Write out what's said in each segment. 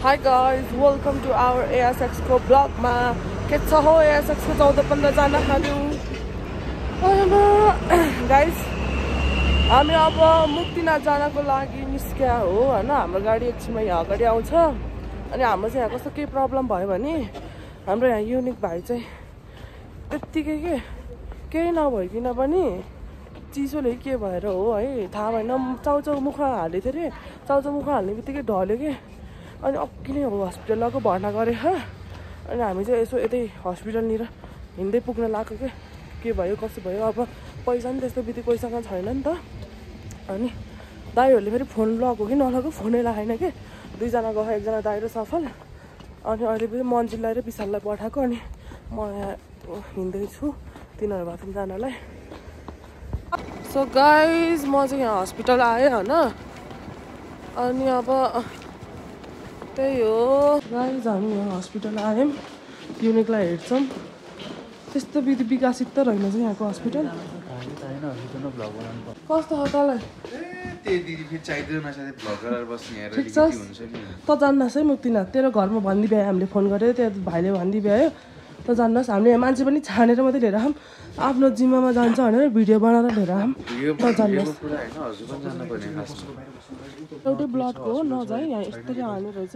Hi guys, welcome to our ASX को blog में के छ हो ASX को 14-15 जना खानु गाइस हामी अब मुक्तिनाथ जानको लागि निस्क्या हो हैन हाम्रो गाडी एकछिनमा यहाँ अगाडि आउँछ अनि हाम्रो चाहिँ यहाँ कस्तो के प्रब्लम भयो भने हाम्रो यहाँ युनिक भाइ चाहिँ त्यतिकै केही नभइकिन पनि चिसोले के भएर हो है थाहा भएन चाउचाउ मुखमा हाल्दै थियो रे चाउचाउ मुखमा हाल्ने बित्तिकै ढल्यो के अनि अक्की नै हो हस्पिटल लगेको भर्ना गरे ह अनि हामी चाहिँ यसो यतै हस्पिटलनिर हिँड्दै पुग्न लाग्यो के भयो कसो भयो अब पैसा नि त्यस्तो बित्ति कोहीसँग छैन नि त अनि दाइहरूले फेरि फोन लगाएको कि नलगाएको फोनै लगाएन के दुईजना गयो एकजना दाइ र सफल अनि अहिले पनि मन्जिललाई र विशाललाई पठाएको अनि म यहाँ हिँड्दैछु तिनीहरू बाथरुम जानलाई सो गाइज म चाहिँ यहाँ हस्पिटल आएँ होइन अनि अब त्यही हो गाइज हामी यहाँ हस्पिटल आयौँ युनिकलाई हेर्छौँ त्यस्तो विधि विकसित त रहेन चाहिँ यहाँको हस्पिटल कस्तो हो तँलाई ठिक छ त जान्नुहोस् है मुक्तिनाथ तेरो घरमा भनिदिइ भ्यायो हामीले फोन गरेर त्यो भाइले भनिदिइ भ्यायो त जान्नुहोस् हामीले मान्छे पनि छानेर मात्रै लिएर आऊँ आफ्नो जिम्मामा जान्छ भनेर भिडियो बनाएर लिएर आऊँ त जान्नुहोस् एउटै ब्लडको हो नजाइ यहाँ यस्तरी हाल्नु रहेछ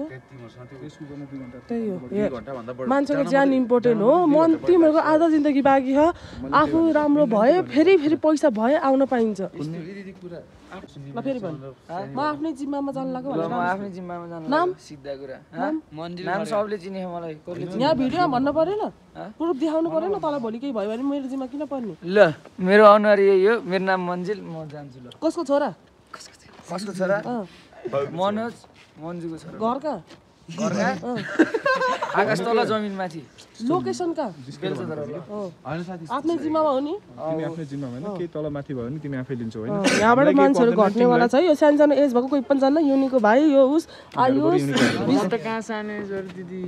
त्यही हो मान्छेको ज्यान इम्पोर्टेन्ट हो मन तिमीहरूको आधा जिन्दगी बाँकी छ आफू राम्रो भयो फेरि पैसा भयो आउन पाइन्छ ल फेरि भन्नु म आफ्नै जिम्मामा जान लाग्यो भनेर म आफ्नै जिम्मामा जान नाम सिधा कुरा नाम सबले चिने मलाई यहाँ भिडियोमा भन्नु परेन प्रुफ देखाउनु परेन तँलाई भोलि केही भयो भने मेरो जिम्मा किन पर्ने ल मेरो अनुहार यही हो मेरो नाम मन्जिल म जान्छु ल कसको छोरा कसको छोरा मनोज मन्जुको छोरा घर कहाँ आकाश तल जमिन माथि लोकेसन कहाँ आफ्नै जिम्मामा हो नि तिमी आफ्नै जिम्मामा हैन के तल माथि भयो नि तिमी आफै लिन्छौ हैन यहाँबाट मान्छेहरु घट्नेवाला छ यो सानो सानो एज भएको कोही पनि जान्न युनिको भाइ यो उस आयुष कहाँ सानो एजहरु दिदी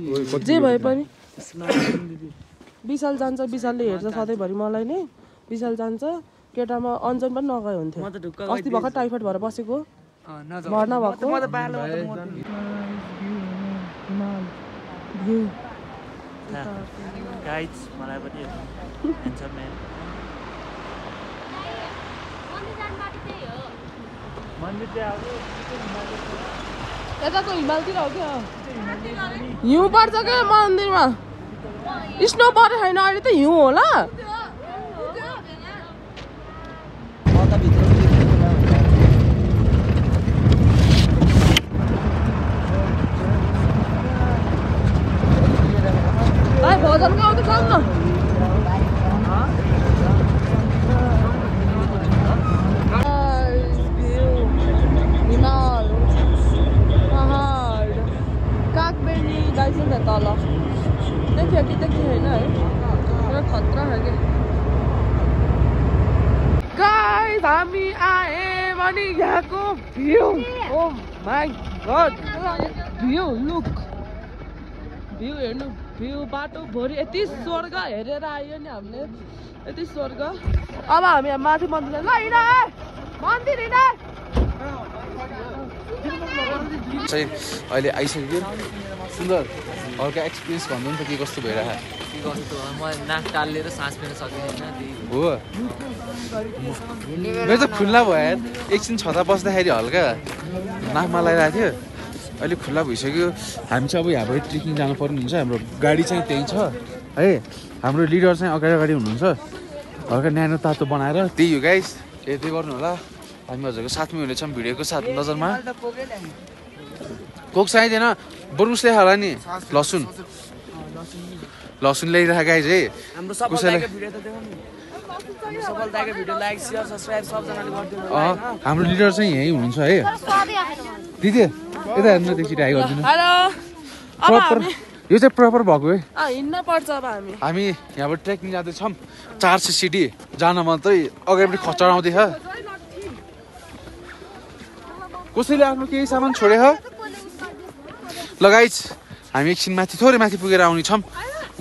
जे भए पनि विशाल जान्छ विशालले हेर्छ सधैँभरि मलाई नै विशाल जान्छ केटामा अन्जन पनि नगए हुन्थ्यो अस्ति भर्खर टाइफाइड भएर बसेको भर्ना भएको गाइड्स मलाई पनि ह्यान्डसम म्यान मन्दिर चाहिँ अब यताको हिमालतिर हो क्या हिउँ पर्छ क्या मन्दिरमा स्नो परेको छैन अहिले त हिउँ होला भजन गाउँदै जाउँ न हिमाल पहाड कागबेडी जान्छ नि तल देखियो कि देखियो होइन है पुरा खतरा है कि गाइस हामी आए भने यहाँको view oh my God view look view हेर्नु भ्यू बाटो भरि यति स्वर्ग हेरेर आयो नि हामीले यति स्वर्ग अब हामी माथि मन्दिर ल हिँड मन्दिर हिँड चाहिँ अहिले आइसक्यो सुन्दर हल्का एक्सपिरियन्स भन्नु नि त के कस्तो भइरहेको म नाक टालेर सास फेर्न सक्दिनँ हो मेरो त खुल्ला भयो एकछिन छता बस्दाखेरि हल्का नाकमा लगाइरहेको थियो अहिले खुल्ला भइसक्यो हामी चाहिँ अब यहाँबाट ट्रेकिङ जानुपर्ने हुन्छ हाम्रो गाडी चाहिँ त्यही छ है हाम्रो लिडर चाहिँ अगाडि हुनुहुन्छ हल्का न्यानो तातो बनाएर त्यही हो गाइस यति गर्नु होला हामी हजुरको साथमै हुनेछौँ भिडियोको साथ नजरमा कोक चाहिँदैन बरुस ल्याइ होला नि लसुन ल्याइरहेको गाइस है हाम्रो लिडर चाहिँ यहीँ हुनुहुन्छ है दिदी यता हेर्नु देखि ट्राई गरिदिनु यो चाहिँ प्रपर भएको है हिँड्न पर्छ अब हामी यहाँबाट ट्रेकिङ जाँदैछौँ 400 सिटी जान मात्रै अगाडिपट्टि खच्चड आउँदैछ कसैले आफ्नो केही सामान छोडे ल गाइस हामी एकछिन माथि थोरै माथि पुगेर आउने छौँ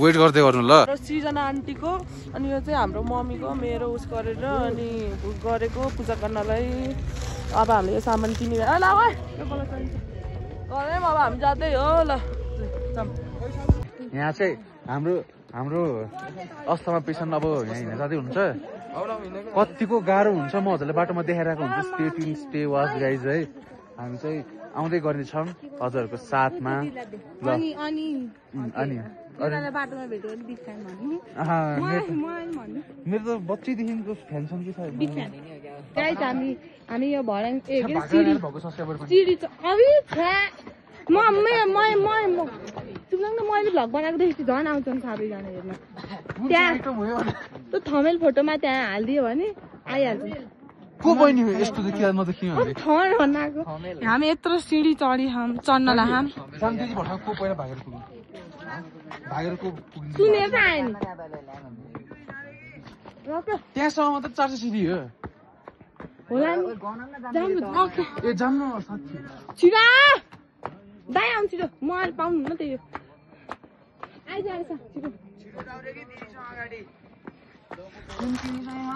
वेट गर्दै गर्नु ल सृजना आन्टीको अनि यो चाहिँ हाम्रो मम्मीको मेरो उस गरेर अनि गरेको पूजा गर्नलाई अब हामीले यो सामान किनेर ल अब हामी जाँदै हो ल यहाँ चाहिँ हाम्रो अवस्थामा पेसेन्ट अब यहाँ हिँड्न जाँदै हुन्छ कतिको गाह्रो हुन्छ म हजुरलाई बाटोमा देखाइरहेको हुन्छ स्टे वाच गाइज है हामी चाहिँ आउँदै गर्नेछौँ हजुरहरूको साथमा ल अनि मेरो त बच्चैदेखिको फ्यान छन् कि हामी यो भर्या भएको सब्सक्राइबर पनि मैले भ्लग बनाएको देखेपछि झन् आउँछ नि सबैजना हेर्न त्यहाँ त्यो थमेल फोटोमा त्यहाँ हालिदियो भने आइहाल्छ को बहिनी हो यस्तो देखिया नदेखियो थमेल बनाएको हामी यत्रो सिँढी चढ्नलाई हाम शान्तिजी भर्खर को पहिला भागेर पुग्यो सुनेर आयो नि त्यहाँसम्म मात्र 400 सिडी हो होला नि ए जाम्नु साथी छिरा दाइ आउँछु छिटो म अहिले पाउनु न त्यही हो आइजाएछ छिटो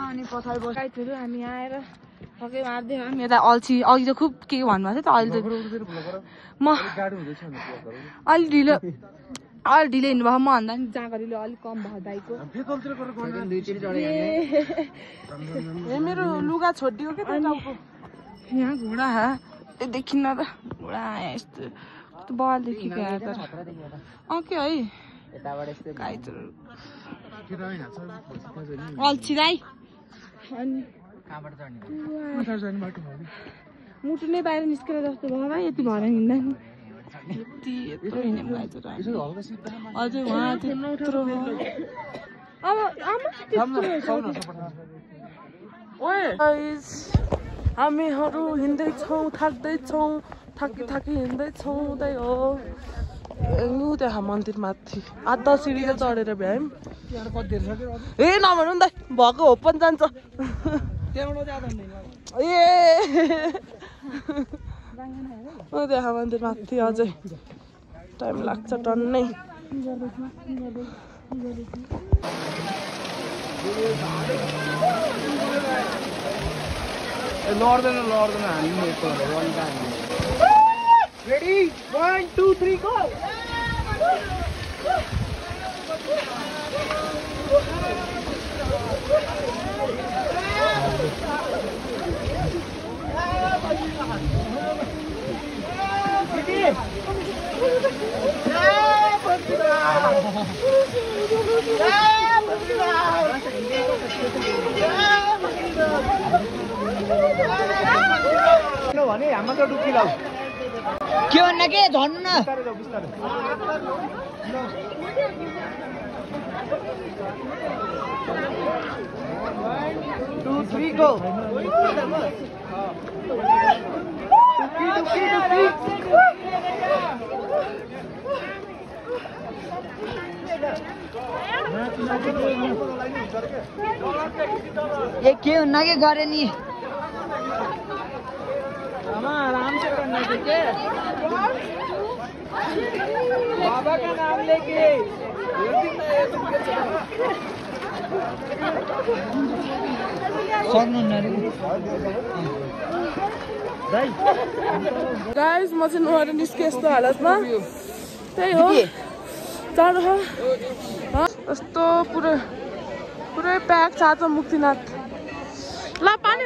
अनि पछाडि बसाइथ्यो हामी आएर सबै मार्दै हामी यता अल्छी अघि त खुब के भन्नुभएको थियो त अहिले त म अलि ढिलो हिँड्नुभयो म भन्दा नि जाँगरीले अलिक कम भयो दाइको मेरो लुगा छोडिदियो के यहाँ घुँडा त्यो देखिन्न त घुँडा यस्तो बलदेखि क्या तर के है अल्छी दाइ अनि मुटु नै बाहिर निस्केर जस्तो भयो भाइ यति भएर हिँड्दा नि यत्रो हिँड्ने अझै उहाँ त्यत्रो हामीहरू हिँड्दैछौँ थाक्दैछौँ थाकी हिँड्दैछौँ उतै हो त्यहाँ मन्दिर माथि आधा सिँढीले चढेर भ्यायौँ ए नभन्नु नि त भएको हो पनि जान्छ ए त्यहाँ मन्दिर माथि अझै टाइम लाग्छ टन्नै लड्दैन हामी रेडी 1 2 3 गो भने हाम्रो त डुकी लाउ के भन्न के झन्नु न 2 3 गो ये के हुन्न के गरे नि आराम से करना ठीक है बाबा का नाम लेके गाइस म चाहिँ नुहाएर निस्केँ यस्तो हालतमा त्यही हो जानु हो यस्तो पुरै प्याक छ आज मुक्तिनाथ ल पानी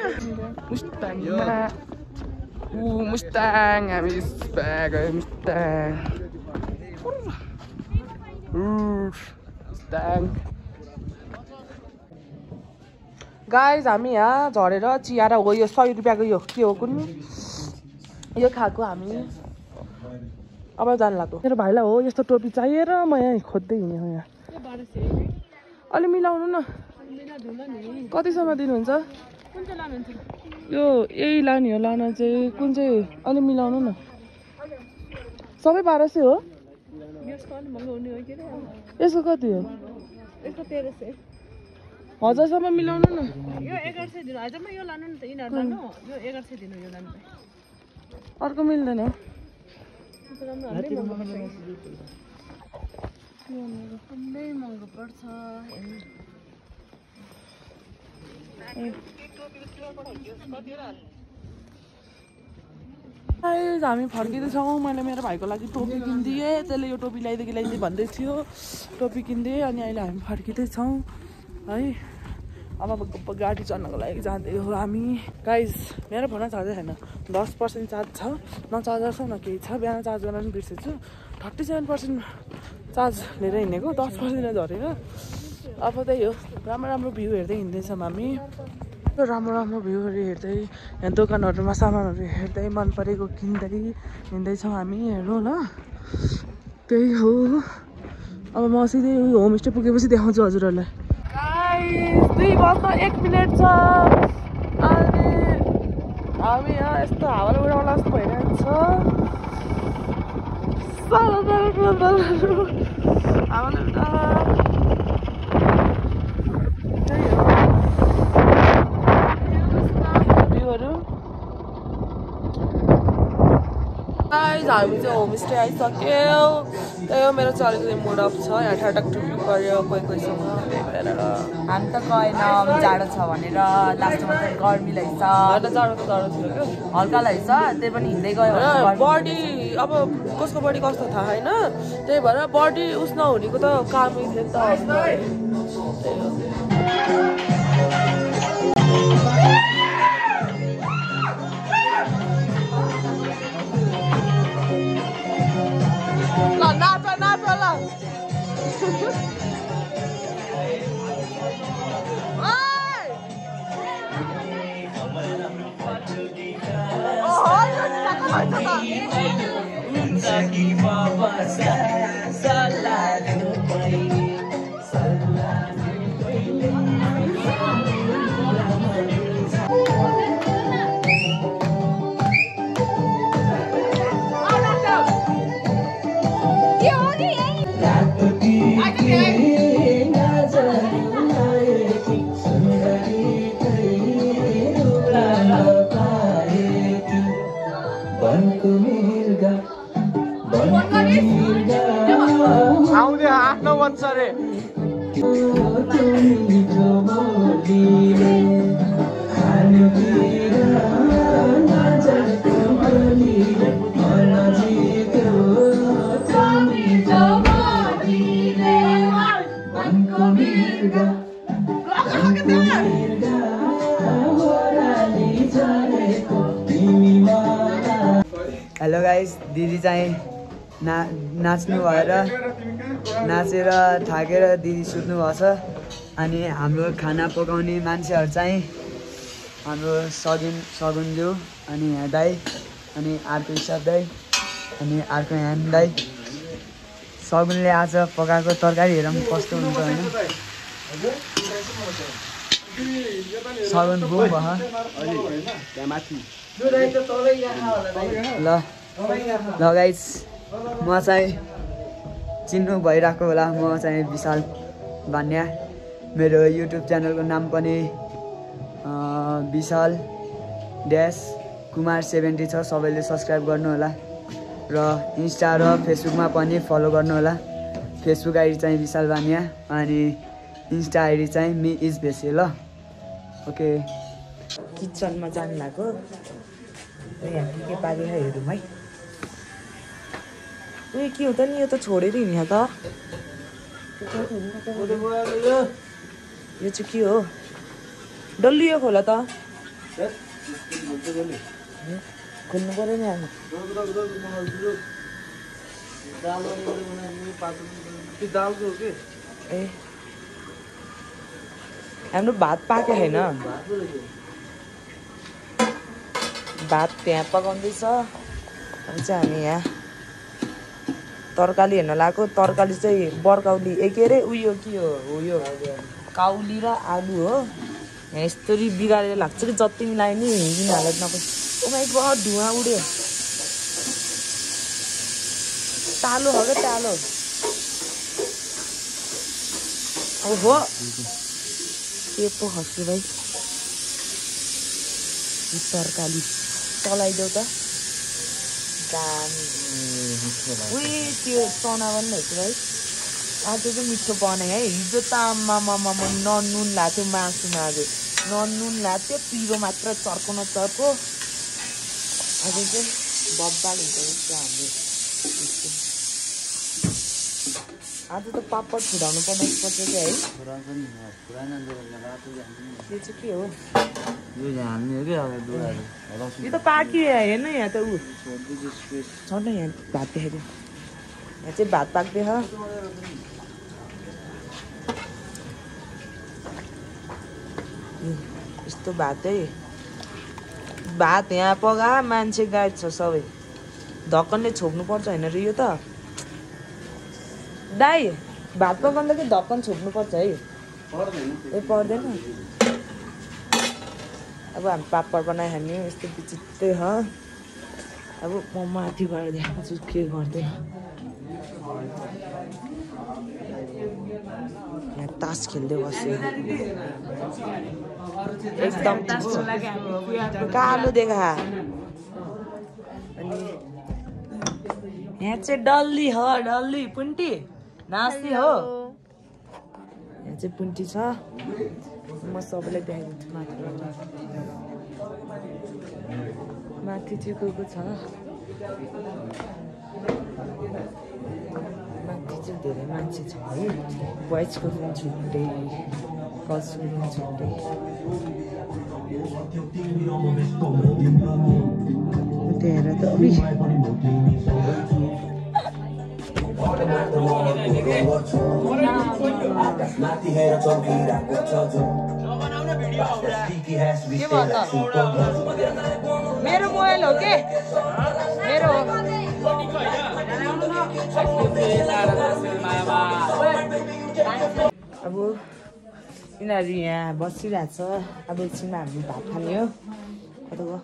मुस्ताङ हामी प्याक गयो मुस्ताङ गाइस हामी यहाँ झरेर चियाएर हो यो 100 रुपियाँको यो के हो कुन यो खाएको हामी अब जानु लाग्यो मेरो भाइलाई हो यस्तो टोपी चाहिएर म यहाँ खोज्दै हिँडेँ यहाँ अलि मिलाउनु न कतिसम्म दिनुहुन्छ यो यही लाने हो लान चाहिँ कुन चाहिँ अलि मिलाउनु न सबै 1200 हो यसको कति हो 1000सम्म मिलाउनु न यो 1100 दिनु हजुरमा यो लानु नि त यिनीहरु लानु यो 1100 दिनु यो लानु अर्को मिल्दैन नै महँगो पर्छ हामी फर्किँदैछौँ मैले मेरो भाइको लागि टोपी किनिदिएँ त्यसले यो टोपी ल्याइदिए भन्दै थियो टोपी किनिदिएँ अनि अहिले हामी फर्किँदैछौँ है अब गाडी चढ्नको लागि जाँदै हो हामी गाइज मेरो फोनमा चार्जै छैन 10% चार्ज छ न चार्जर छ न केही छ बिहान चार्ज गर्न पनि बिर्सेछु 37% चार्ज लिएर हिँडेको 10% झरेर अब त्यही हो राम्रो भ्यू हेर्दै हिँड्दैछौँ हामी राम्रो भ्यूहरू हेर्दै यहाँ दोकानहरूमा सामानहरू हेर्दै मन परेको किन्दै हिँड्दैछौँ हामी हेर्नु न त्यही हो अब म सिधै होमस्टे पुगेपछि देखाउँछु हजुरहरूलाई 2:01 छ अनि हामी यहाँ यस्तो हावाले उडाउला जस्तो भइरहेको छ हावाले उडा हामी चाहिँ होमस्टे आइसक्यो त्यही हो मेरो चाहिँ अलिकति मुड अफ छ यहाँ ठ्याटक ठुक्टुक गऱ्यो कोहीसँग त्यही भएर हामी त गएन जाडो छ भनेर लास्टमा त गर्मी रहेछ जाडो त जाडो थियो क्या हल्का रहेछ त्यही पनि हिँड्दै गयो बडी अब कसको बडी कस्तो थाहा होइन त्यही भएर बडी उस नहुनेको त कामै थियो नि त त्यही हो आउँदै 8-9 बज्छ रे हेलो गाइस दिदी चाहिँ नाच्नु भएर नाचेर थाकेर दिदी सुत्नु भएको छ अनि हाम्रो खाना पकाउने मान्छेहरू चाहिँ हाम्रो सगुनज्यू अनि यहाँ दाई अनि अर्को हिसाब दाई अनि अर्को यहाँ दाई सगुनले आज पकाएको तरकारी हेरौँ कस्तो हुन्छ होइन सगुन बुम भयो ल गाइस म चाहिँ चिन्नु भइरहेको होला म चाहिँ विशाल भान्या मेरो युट्युब च्यानलको नाम पनि विशाल कुमार 70 छ सबैले सब्सक्राइब गर्नु होला र इन्स्टा र फेसबुकमा पनि फलो गर्नु होला फेसबुक आइडी चाहिँ विशाल भान्या अनि इन्स्टा आइडी चाहिँ मी इज भेसे ल ओके किचनमा जानु लाग्यो यहाँ के पारेर हेरौँ है उयो के हो त नि यो त छोडेर हिँड्यो त यो चाहिँ के हो डल्लियो खोला त खोल्नु पर्यो नि ए हाम्रो भात पाके छैन भात त्यहाँ पकाउँदैछ अब चाहिँ हामी यहाँ तरकारी हेर्न लगाएको तरकारी चाहिँ बर्काउली के अरे उयो के हो उयो काउली र आलु हो यहाँ यस्तरी बिगारेर लाग्छ कि जति मिलायो नि यिनीहरूलाई नपाइ ओमाइ गड धुवा उड्यो तालो हो क्या तालो ओहो के पो खस्यो भाइ तरकारी चलाइदेऊ त उयो त्यो चना पनि रहेछ भाइ आज चाहिँ मिठो बनाएँ है हिजो त आमामा ननुन लाएको थियो मासुमा आज ननुन लाएको थियो पिरो मात्र चर्को नचर्को आज चाहिँ बब्बाल हुन्छ यस्तो हाम्रो। आज त पापड छुडाउनु पर्छ कि है? यो चाहिँ के हो? यो त पाकी हेर्न यहाँ त ऊ छ न यहाँ भात देखाइदियो। यहाँ चाहिँ भात पाक्दैछ। यस्तो भात है। भात यहाँ पका मान्छे गाइड छ सबै। ढक्कनले छोप्नुपर्छ होइन र यो त दाइ भात पकाउँदाखेरि ढक्कन छोप्नुपर्छ है। ए पर्दैन। अब हामी पापड बनाइ खाने यस्तो विचित्रै ह। अब म माथि गएर देखाउँछु के गर्दै। यहाँ तास खेल्दै बस्यो एकदम कालो देखा। अनि यहाँ चाहिँ डल्ली हो डल्ली पुन्टी नाच्ने हो। यहाँ चाहिँ पुन्टी छ। म सबैलाई देखाइदिन्छु माथि। माथि चाहिँ को छ? माथि चाहिँ धेरै मान्छे छ है। बोइजको रुम छुट्टै गर्ल्सको रुम छुट्टै। त्यहाँ हेर त मेरो मोबाइल हो के? मेरो अब यिनीहरू यहाँ बसिरहेछ। अब एकछिनमा हामी भात खाने हो। कता गयो?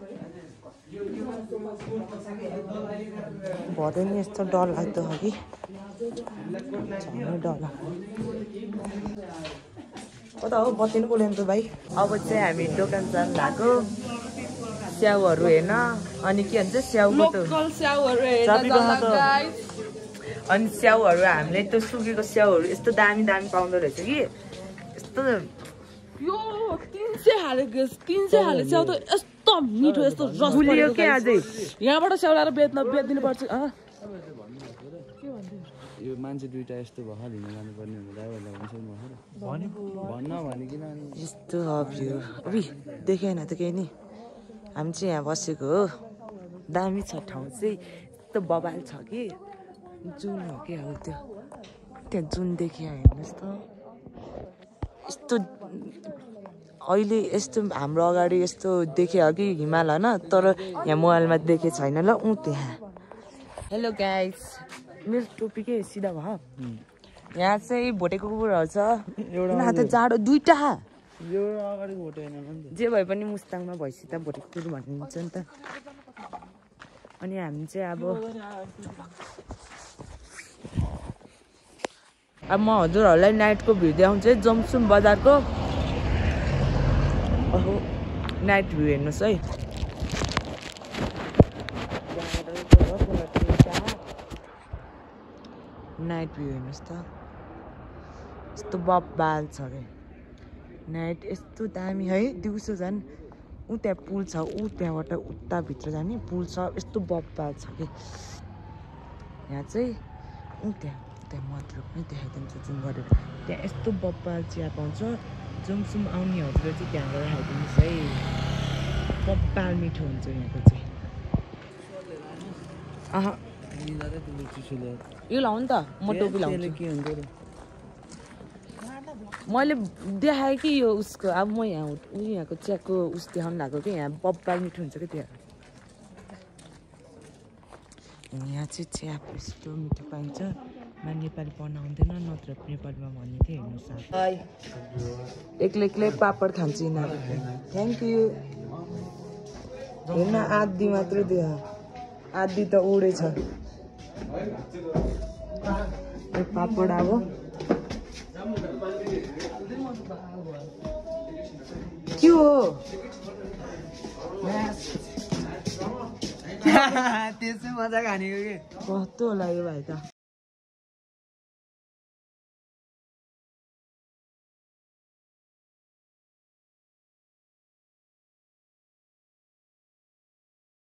भरे नि यस्तो डर लाग्दो हो कि डर लाग्यो। कता हो बत्ती नै कोलेन त भाइ। अब चाहिँ हामी दोकान जान लागेको स्याउहरू हेर्न। अनि के भन्छ स्याउको त अनि स्याउहरू हामीले त्यो सुकेको स्याउहरू यस्तो दामी दामी पाउँदो रहेछ कि। यस्तो यो 300 हालेको 300 हाले स्याउ त यस्तो मिठो यस्तो रस गुलियो के अझै। यहाँबाट स्याउ ल्याएर बेच्दिनु पर्छ। यो मान्छे दुईटा यस्तो भएर हिँड्न जानुपर्ने ड्राइभरलाई भन्न भनेकिन यस्तो भ्यू अबि देखेन त केही नि। हामी चाहिँ यहाँ बसेको हो। दामी छ ठाउँ चाहिँ यस्तो बबाल छ कि जुन हो कि अब त्यो त्यहाँ जुन देखियो हेर्नुहोस् त। यस्तो अहिले यस्तो हाम्रो अगाडि यस्तो देखियो कि हिमाल होइन तर यहाँ मोबाइलमा देखे छैन ल ऊ त्यहाँ। हेलो गाइस मेरो टोपी के सिधा भयो। यहाँ चाहिँ भोटेको कुकुरहरू छ। एउटा त जाडो दुईटा जे भए पनि मुस्ताङमा भएपछि त भोटेको कुकुर भनिन्छ नि त। अनि हामी चाहिँ अब म हजुरहरूलाई नाइटको भ्यू देखाउँछु है। जमसुम बजारको नाइट भ्यू हेर्नुहोस् है। नाइट भ्यू हेर्नुहोस् त यस्तो बब्बाल छ अरे। नाइट यस्तो दामी है। दिउँसो झन् ऊ त्यहाँ पुल छ ऊ त्यहाँबाट उता भित्र जाने पुल छ यस्तो बब्बाल छ कि। यहाँ चाहिँ ऊ त्यहाँ मात्र पनि देखाइदिन्छु जुन गरेर। त्यहाँ यस्तो बब्बाल चिया पाउँछ। जमसुम आउनेहरूले चाहिँ त्यहाँ गएर खाइदिनुहोस् है। बब्बाल मिठो हुन्छ यहाँको चाहिँ। यो लाउनु नि त म टोपी लाउँछु। मैले देखाएँ कि यो उसको अब म यहाँ यहाँको चियाको उस देखाउनु लाग्यो कि यहाँ बब्बाल मिठो हुन्छ कि त्यहाँ। यहाँ चाहिँ चिया यस्तो मिठो पाइन्छ। नेपाली पढ्न आउँदैन नत्र नेपालीमा भन्ने थियो हेर्नुहोस्। एक्लै एक्लै पापड खान्छ यिनीहरू। Thank you. हेर्न आधी मात्रै दियो आधी त उडेछ। पापड अब के हो त्यसै मजा खानेको के कस्तो होला यो भाइ त।